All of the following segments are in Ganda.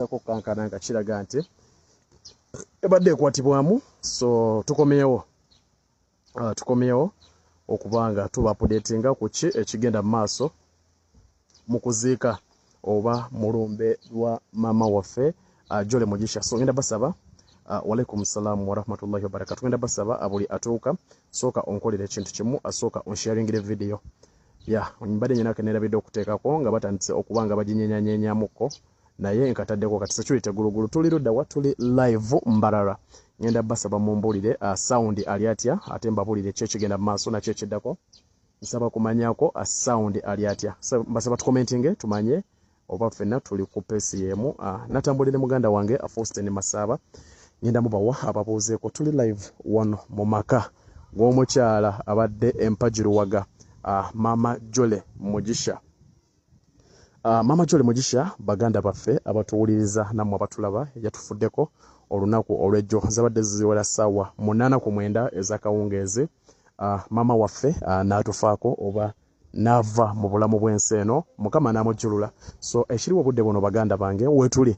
Okukankana nga kiraga nti ebadde ekwatibwamu. So tukomyewo okuba nga tuba updatinga ku ki ekigenda mu maaso mu kuziika oba mu lumbe lwa maama waffe Jolly Mugisha. So ngenda basaba, walaikum salaamu warahmatullahi wabarakatu. Ngenda basaba, buli atuuka, sooka onkolera ekintu kimu, asooka onsharingire video ya mbadde nyinako nerabidde okuteekako nga batandise okuba nga baginyenyanyenyamuko, naye nkataddeko kati. Security gulugulu, tuli ludda wa? Tuli live Mbarara. Ngenda basaba mumbulire sound ali atya, ate mbabulire ki ekigenda mu maaso nakyo ekiddako. Nsaba kumanyako sound ali atya. So, mbasaba tucommentinge tumanye oba ffenna tuli ku pace y'emu. Natambulire muganda wange Faustin Masaaba, ngenda mubawa ababuuzeeko. Tuli live wano mu maka g'omukyala abadde empagiruwaga, Mama Jolly Mugisha. Mama Jolly Mugisha, baganda baffe abatuwuliriza nammwe abatulaba, yatufuddeko olunaku olw'ejjo, zabadde ziwera ssaawa 8 ku 9 ez'akawungeezi. Maama waffe n'atufaako oba n'ava mu bulamu bw'ensi eno, Mukama n'amujjulula. So ekiriwo obudde buno, baganda bange, weetuli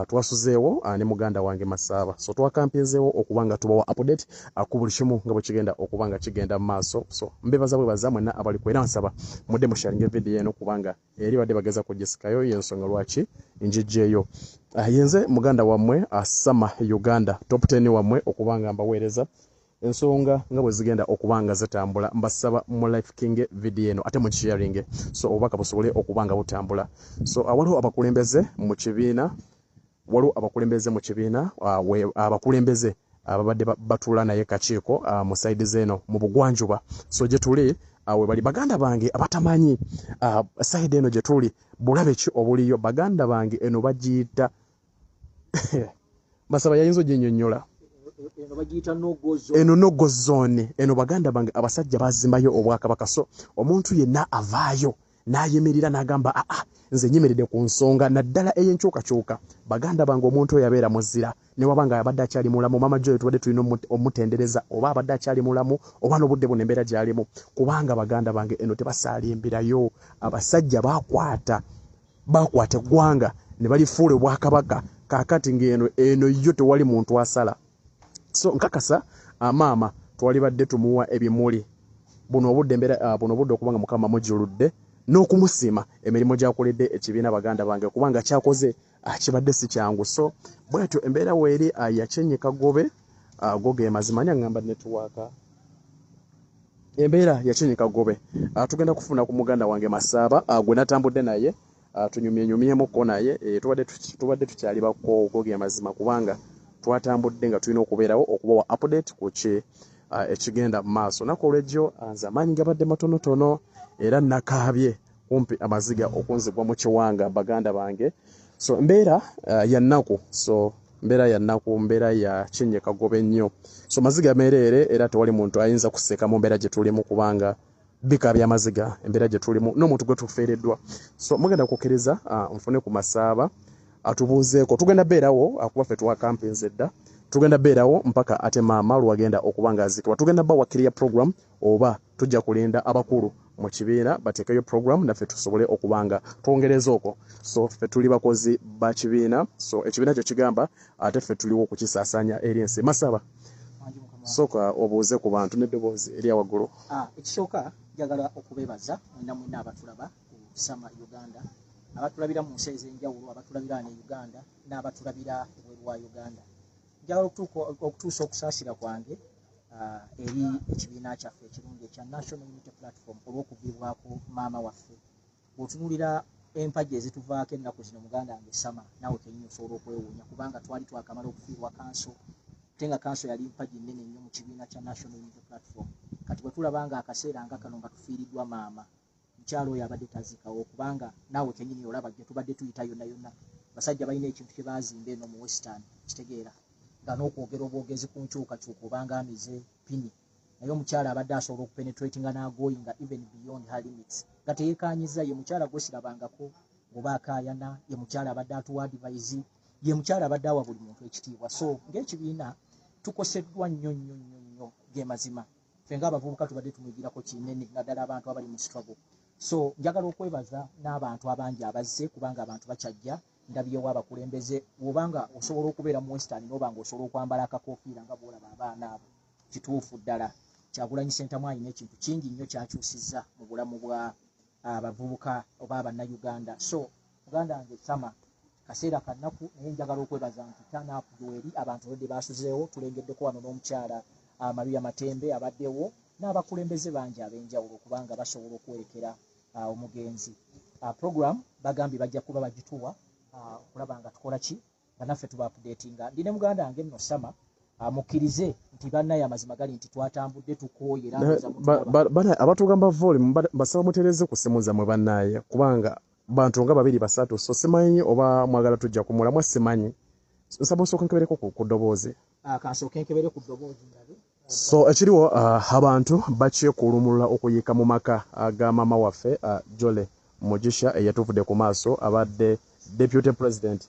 twasuzeewo ne muganda wange Masaaba. So twakampinzeewo okuba nga tubawa update ku buli kimu nga bwe kigenda okuba nga kigenda mu maaso. So mbebaza bwebaza mwenna abali ku, era nsaba mudde musharinge video eno, kubanga eri badde bageza kugisikayo, yensonga lwaki njijjeeyo. Yenze muganda wammwe Sama Uganda Top 10 wammwe, okuba nga mbaweereza ensonga nga bwe zigenda okuba nga zitambula. Mbasaba mu likinge video eno ate mugisharinge, so obubaka busobole okuba nga butambula. So waliwo abakulembeze mu kibiina, waliwo abakulembeze mu kibiina, abakulembeze ababadde batuula naye kakiiko mu side z'eno mu bugwanjuba. So gye tuli we bali, baganda bange abatamanyi side eno gye tuli, bulabe ki obuliyo? Baganda bange, eno bagiyita, Masaba yayinza oginnyonnyola. Eno bagiyita no-go zone. Eno no-go zone. Eno, baganda bange, abasajja bazimbayo obwakabaka. So omuntu yenna avaayo n'ayimirira n'agamba, "Aa, nze nyimiridde ku nsonga naddala ey'enkyukakyuka," baganda bange, omuntu oyo abeera muzira newaba nga abadde akyali mulamu. Mama Joy tubadde tulina omutendereza, oba abadde akyali mulamu oba n'obudde buno embeera gy'alimu, kubanga, baganda bange, eno tebasaalimbirayo. Abasajja bakwata eggwanga ne balifuula obwakabaka. Kaakati ng'eno eno yo tewali muntu asala. So nkakasa maama twalibadde tumuwa ebimuli buno obudde embeera buno obudde, okubanga Mukama mujuludde n'okumusiima emirimu gy'akoledde ekibiina, baganda bange, kubanga kyakoze kibadde si kyangu. So bwetyo embeera weeri yakyenyika gobe, go ge mazima. Ani aŋŋamba network? Embeera yakyenyika gobe. Tugenda kufuna ku muganda wange Masaaba, gwe natambudde naye, tunyumyenyumyemuko naye. Tubadde tukyali bakoowu, go ge mazima, kubanga twatambudde nga tulina okubeerawo okubawa update ku ki ekigenda mu maaso. Olunaku olw'ejjo, nze amaanyi gabadde matonotono era nakaabye kumpi amaziga okunzigwa mu kiwanga, baganda bange. So mbeera ya nnaku, so mbeera ya nnaku, mbeera ya kinnyika gobe nnyo. So maziga meereere, era tewali muntu ayinza kuseka mu mbeera gye tulimu, kubanga bikaabya amaziga embeera gye tulimu n'omuntu gwe tufiiriddwa. So mugenda kukkiriza nfune ku Masaaba atubuuzeeko. Tugenda beerawo, kuba ffe twakampinze dda. Tugenda beerawo mpaka ate maama lwagenda okuba nga aziikibwa. Tugenda bawa program, oba tujja kulinda abakulu mu kibiina bateekeyo program naffe tusobole okuba nga twongereza okwo. So ffe tuli bakozi ba kibiina, so ekibiina kyo kigamba, ate ffe tuliwo okukisaasaanya eri ensi. Masaba, Wangi, mukama. sooka obuuze ku bantu n'eddoboozi erya waggulu. Ekisooka njagala okubeebaza mwenna mwenna abatulaba ku Sama Uganda, abatulabira mu nsi ez'enjawulo, abatulabira wano e Uganda n'abatulabira ebweru wa Uganda. Njagala okutuusa okusaasira kwange eri ekibiina kyaffe ekirungi ekya National Unity Platform olw'okuviibwako maama waffe. Bw'otunuulira empagi ezituvaako ennaku zino, muganda wange Sama, naawe kennyini osobola okwewuunya, kubanga twali twakamala okufiirwa kanso, ate nga kanso yali mpagi nnene nnyo mu kibiina kya National Unity Platform. Kati bwe tulaba nga akaseera nga kano nga tufiiriddwa maama, mukyalo oyo abadde tazikawo, kubanga naawe kennyini olaba gye tubadde tuyita yonna yonna, basajja balina ekintu kye baazimba eno mu Western, kitegeera nga n'okwogera obwogezi ku nkyukakyuka obanga amize pini. Naye omukyala abadde asobola okupenetratinga n'agoyinga even beyond her limits nga teyekanyiza. Ye mukyala gwe sirabangako ng'oba akaayana. Ye mukyala abadde atuwa advice, ye mukyala abadde awa buli muntu ekitiibwa. So ng'ekibiina tukoseddwa nnyo nnyo nnyo nnyo, ge mazima. Ffe ng'abavubuka tubadde tumwigirako kinene, naddala abantu abali mu struggle. So njagala okwebaza n'abantu abangi abazze, kubanga abantu bakyajja. Ndabyewo abakulembeze. Bw'obanga osobola okubeera mu Western n'oba nga osobola okwambala akakofiira nga bw'olaba abaana abo, kituufu ddala Kyagulanyi Ssentamu alina ekintu kingi nnyo kyakyusizza mu bulamu bwa abavubuka oba Abannayuganda. So muganda wange Sama, kaseera kannaku, naye njagala okwebaza nti turn-up eri abantu olwedde basuzeewo. Tulengeddeko wano n'omukyala Maria Matembe abaddewo n'abakulembeze bangi ab'enjawulo okubanga basobola okuwerekera omugenzi. Program bagambye bajja kuba bagituwa okulaba nga tukola ki nga naffe tuba updatinga. Ndi ne muganda wange nno Sama, mukkirize nti bannaye amazima gali nti twatambudde tukooye era ndowooza mutulaba. Abatugamba volume basaba mutereze ku ssimu zammwe bannaye, kubanga bantu nga babiri basatu, so simanyi oba mwagala tujja kumulamwa, simanyi. Nsaba osooka nkebereko ku ddoboozi. Kansooke nkebere ku ddoboozi ndabe. So ekiriwo, abantu bakyekulumulula okuyiika mu maka ga maama waffe Jolly Mugisha eyatuvudde ku maaso, abadde deputy president.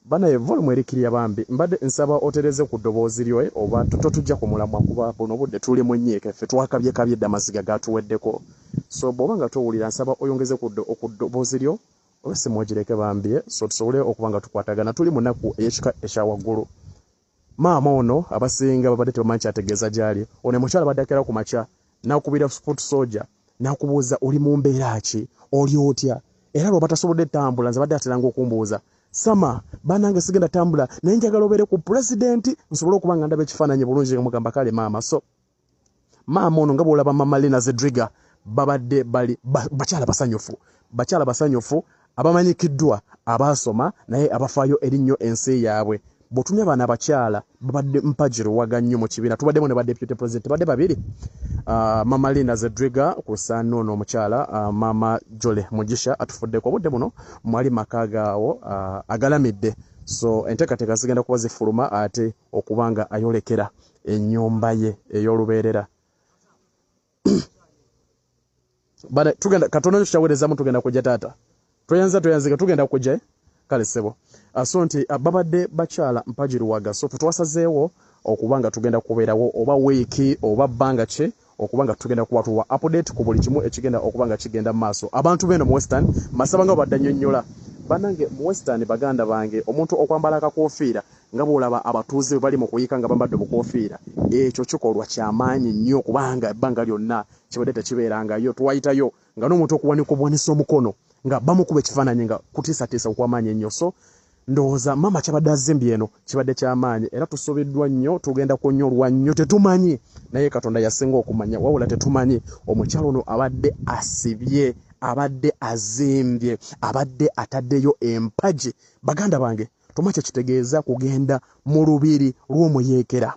Banaye, volume eri clear bambi. Mbadde nsaba otereze ku ddoboozi lyo oba totujja ku mulamwa, kuba buno obudde tuli mu nnyiike, ffe twakabyekabye dda, amaziga gatuweddeko. So bw'oba nga towulira, nsaba oyongeze ku ddoboozi lyo oba essimu ogireke bambi, so tusobole okuba nga tukwatagana. Tuli mu nnaku ey'ekika ekya waggulu. Maama ono abasinga babadde tebamanyi kyategeeza gy'ali. Ono omukyala abadde akeera ku makya n'akubira foot soldier n'akubuuza, "Oli mu mbeera ki? Oli otya?" Era lw'oba tasobodde tambula, nze badde ateranga okumbuuza, "Sama banange, sigenda tambula, naye njagala obeere ku pulezidenti nsobole okuba nga ndaba ekifaananyi bulungi." Nga mugamba, "Kale maama." So maama ono nga bw'olaba mama Lena Zedriga, babadde bali bakyala basanyufu, bakyala basanyufu abamanyikiddwa, abaasoma naye abafaayo eri nnyo ensi yaabwe. Bw'otumya bano abakyala babadde mpagi luwaga nnyo mu kibiina. Tubaddemu ne ba deputy president badde babiri, mama Lina Zedriga ku saano ono omukyala mama Jolly Mugisha atufuddeko. Obudde buno mwali maka gaawo agalamidde, so enteekateeka zigenda kuba zifuluma ate okuba nga ayolekera ennyumba ye ey'olubeerera. Bana tugenda katono nnyo, tukyaweerezamu, tugenda kujja taata. Tweyanza, tweyanzika, tugenda kujja, eh? Kale ssebo. So nti babadde bakyala mpagi luwaga, so twasazeewo okuba nga tugenda kubeerawo oba wiiki oba bbanga ki okuba nga tugenda kuba tuwa update ku buli kimu ekigenda okuba nga kigenda mu maaso. Abantu beeno mu Western masaba nga babadde annyonnyola. Bannange mu Western, baganda bange, omuntu okwambala akakofiira nga bw'olaba abatuuze bwe bali mu kuyiika nga bambadde obukofiira, ekyo kikolwa kyamaanyi nnyo, kubanga ebbanga lyonna kibadde tekibeerangayo. Twayitayo nga n'omuntu okuwanika obuwanisa omukono nga bamukuba ekifaananyi nga kutiisatiisa okw'amaanyi ennyo. So ndowooza maama kyabadde azimbye eno kibadde kyamaanyi, era tusubiddwa nnyo, tugenda kunyolwa nnyo. Tetumanyi, naye Katonda yasinga okumanya, wabula tetumanyi. Omukyalo ono abadde asibye, abadde azimbye, abadde ataddeyo empagi. Baganda bange, toma kyekitegeeza kugenda mu lubiri lw'omuyeekera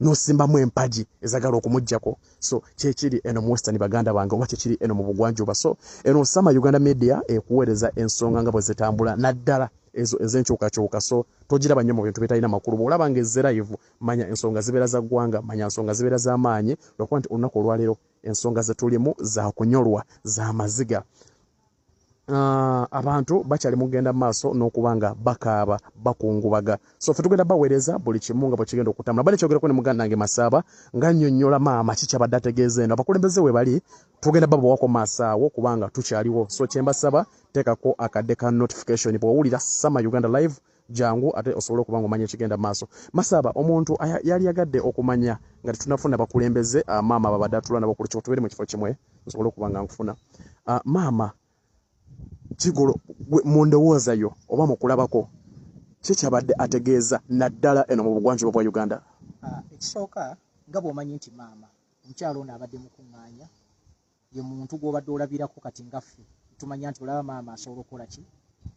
n'osimbamu empagi ezagala okumugjako. So kyekiri eno mu Western, baganda bange, oba kyekiri eno mu bugwanjuba. So eno Sama Uganda Media ekuweereza ensonga nga bwe zitambula, naddala ezo ez'enkyukakyuka. So togiraba nnyo mu bintu bitalina makulu. Bw'olaba nga ezze live, manya ensonga zibeera za ggwanga, manya nsonga zibeera z'amaanyi, lwakuba nti olunaku olwaleero ensonga zetulimu za kunyolwa, za maziga. Abantu bakyali mugenda maaso n'okuba nga bakaaba, bakungubaga. So ffe tugenda baweereza buli kimu nga bwe kigenda okutambula. Bale kyogerako ne muganda nange Masaaba nga nnyonnyola maama ki kyabadde ategeeza eno. Abakulembeze we bali, tugenda babawako maaso awo kubanga tukyaliwo. So kyembasaba, teekako akadde ka notification. Bw'owulira Sama Uganda Live, jangu ate osobole okuba nga omanya ekigenda maaso. Masaba, omuntu yali yagadde okumanya nga tetunafuna bakulembeze, maama babadde atula nabo ku lukiiko, tubeere mu kifo kimwe nsobole okuba nga nkufuna. Maama Kigolo, mu ndowooza yo oba mu kulabako, ki kyabadde ategeeza naddala eno mu bugwanjuba bwa Uganda? Ekisooka, nga bw'omanyi nti maama omukyalo ono abadde mukuŋŋaanya, ye muntu gw'obadde olabirako. Kati nga ffe tumanya nti olaba maama asobola okukola ki,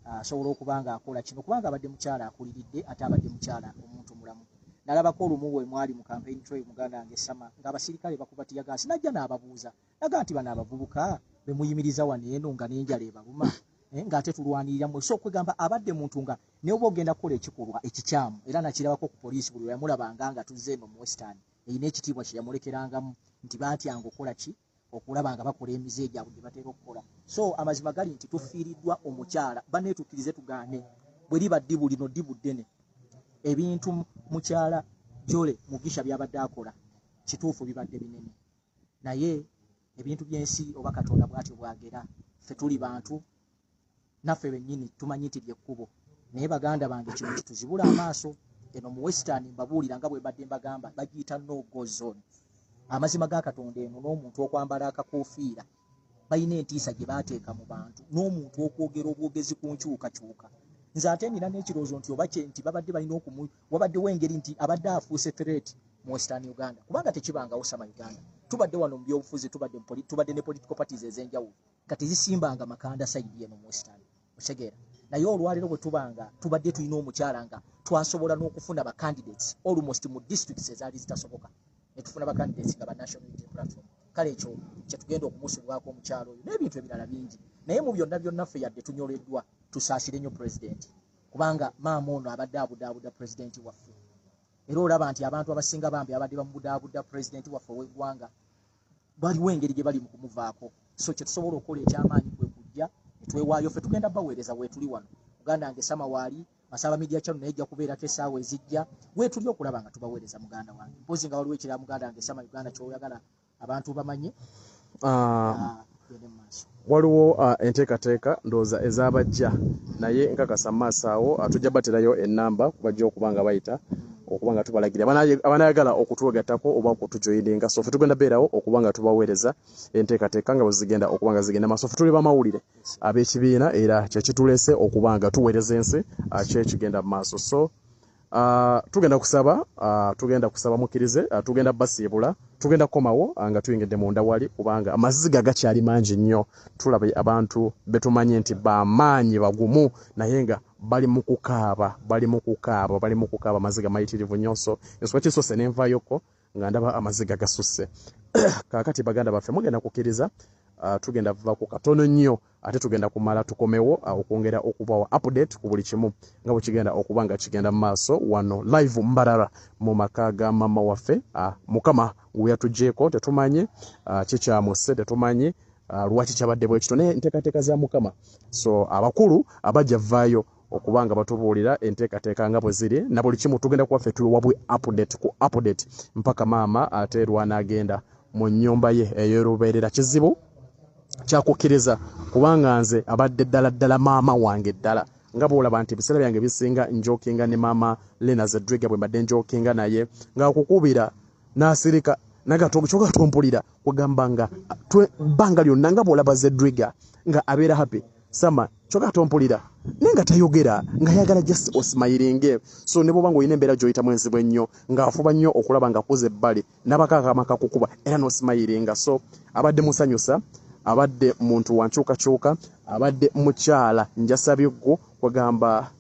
asobola okuba nga akola kino, kubanga abadde mukyala akuliridde, ate abadde mukyala omuntu mulamu. Nalabako olumu bwe mwali mu campaign trail, muganda wange Sama, ng'abasirikale bakuba teargas, najja n'ababuuza naga nti bano abavubuka bemuyimiriza wano eno nga n'enjala ebaluma, ng'ate tulwanirira mmwe. So okwegamba abadde muntu nga naye oba ogenda kukola ekikolwa ekikyamu, era nakirabako ku poliisi buli lwe yamulabanga nga tuzze eno mu Western, erina ekitiibwa kye yamulekerangamu nti batyanga okukola ki, okulaba nga bakola emize gyabwe gye batera okukola. So amazima gali nti tufiiriddwa omukyala. Banneetukkirize tugaane, bwe liba ddibu lino ddibu ddene. Ebintu mukyala Jolly Mugisha byabadde akola kituufu bibadde binene, naye ebintu by'ensi oba Katonda bw'atyo bwagera. Ffe tuli bantu. Naffe bennyini tumanyi nti lyekkubo, naye baganda bange, kino kituzibula amaaso. Eno mu Western, mbabuulira nga bwe mbadde mbagamba, bagiyita no go zone. Amazima ga Katonda, eno n'omuntu okwambala akakofiira balina entiisa gye baateeka mu bantu, n'omuntu okwogera obwogezi ku nkyukakyuka. Nze ate nina n'ekirowoozo nti oba nti babadde balina okumu, wabaddewo engeri nti abadde afuuse threat mu Western Uganda, kubanga tekibangawo. Sama Uganda, tubadde wano mu byobufuzi, tubadde ne political parties ez'enjawulo nga tezisimbanga makanda side eno mu Western, otegeera? Naye olwaleero bwe tubanga tubadde tulina omukyala nga twasobola n'okufuna ba candidates almost mu districts ezaali zitasoboka, ne tufuna ba candidates nga ba National Unity Platform. Kale ekyo kyetugenda okumusubwako omukyalo oyo n'ebintu ebirala bingi. Naye mu byonna byonna, ffe yadde tunyoleddwa, tusaasire nnyo pulezidenti, kubanga maama ono abadde abudaabuda pulezidenti waffe. Era olaba nti abantu abasinga bambi abadde bamubudaabuda pulezidenti waffe ow'eggwanga, waliwo engeri gye bali mu kumuvaako. So kyetusobola okukola ekyamaanyi kwe kujja netwewaayo. Ffe tugenda baweereza, weetuli wano. Muganda wange Sama waali Masaba Media Channel, naye ejja kubeerako essaawa ezijja. Weetuli okulaba nga tubaweereza. Muganda wange, mpozi nga waliwo ekirala, muganda wange Sama Uganda, kyoyagala abantu bamanye. Gende mu maaso. Waliwo enteekateeka ndowooza ezabajja, naye nkakasa mu maaso awo tujja baterayo enamba kubajja okuba nga bayita okuba nga tubalagira abanayagala okutwegattako oba okutujoyininga. So ffe tugenda beerawo okuba nga tubaweereza enteekateeka nga bwe zigenda okuba nga zigenda maaso. Ffe tuli bamawulire ab'ekibiina, era kyekituleese okuba nga tuweereza ensi kyekigenda mu maaso. So tugenda kusaba mukkirize, tugenda basiibula, tugenda kukomawo nga tuyingidde munda wali, kubanga amaziga gakyali mangi nnyo. Tulabye abantu betumanyi nti bamaanyi, bagumu, naye nga bali mu kukaaba, bali mu kukaaba, bali mu kukaaba, amaziga mayitirivu nnyo. So ensonga kisose nenvaayoko nga ndaba amaziga gasusse. Kaakati baganda baffe, mugenda kukkiriza, tugenda vaako katono nnyo, ate tugenda kumala tukomewo okwongera okubawa update ku buli kimu nga bwe kigenda okuba nga kigenda mu maaso wano live Mbarara mu maka ga mama waffe. Mukama we yatugyeko tetumanyi kikyamuse, tetumanyi lwaki kyabadde bwe kityo, naye enteekateeka za Mukama. So abakulu abajja vaayo okuba nga batubuulira enteekateeka nga bwe ziri na buli kimu. Tugenda kuba ffe tuwabwe update ku update mpaka maama ate lwanaagenda mu nnyumba ye ey'olubeerera. Kizibu kyakukkiriza, kubanga nze abadde ddala ddala maama wange ddala, nga bwolaba nti ebiseera byange bisinga njokinga ne maama Lena Zedriga. Bwe mbadde njokinga naye ng'akukubira n'asirika, naga kyoka tompulira, kugamba nga bbanga lyonna nga bwolaba Zedriga nga abeera happy, Sama kyoka tompulira, naye nga tayogera, nga yagala just osmilinge. So ne bwoba ng'olina embeera gy'oyitamu enzibu ennyo, ng'afuba nnyo okulaba nga kuza ebbali nabako akama kakukuba era n'osmilinga. So abadde musanyusa, abadde muntu wankyukakyuka, abadde mukyala njasabiggu. Kwegamba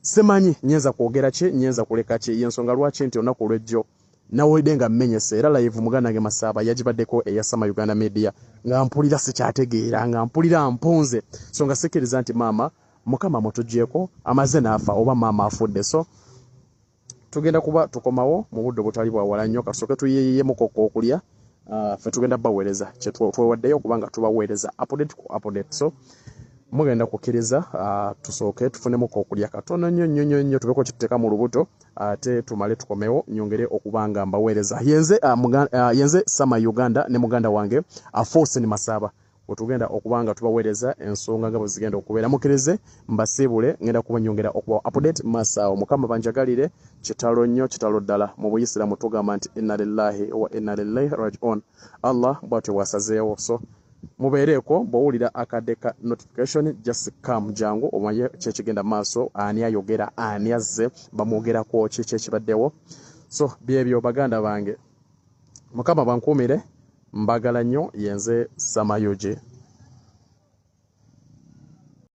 simanyi nyinza kwogera ki, nyinza kuleka ki. Yensonga lwaki nti olunaku olwejjo nawulidde nga mmenyese, era live muganda wange Masaaba yagibaddeko eya Sama Uganda Media, nga mpulira sikyategeera, nga mpulira mpunze. So nga sikkiriza nti maama Mukama mutugyeko, amaze n'afa, oba maama afudde. So tugenda kuba tukomawo mu budde obutali bwawala nnyo. Kasooke tuyeeyeyemukoko okulya. Ffe tugenda baweereza kyetwewaddeyo okubanga tubaweereza update ku update. So mugenda kukkiriza, tusooke tufunemuko okulya katono nnyo nnyo nnyo nnyo, tubeko kituteeka mu lubuto, ate tumale tukomewo nyongere okuba nga mbaweereza. Yenze Sama Uganda ne muganda wange Forsen Masaba, wetugenda okuba nga tubaweereza ensonga nga bwe zigenda okubeera. Mukkirize mbasiibule, ngenda kuba nyongera okuba update maaso awo. Mukama banjagalire. Kitalo nnyo, kitalo ddala. Mu buyisiramu tugamba nti inna lillahi wa inna ilaihi rajiun. Allah bwatyo bwasazeewo. So mubeereeko, bw'owulira akadde ka notification, just come, jangu omanye kyekigenda maaso, ani ayogera, ani azze, bamwogerako ki, kyekibaddewo. So byebyo baganda bange, Mukama bankuumire, mbagala nnyo. Yenze Sama UG.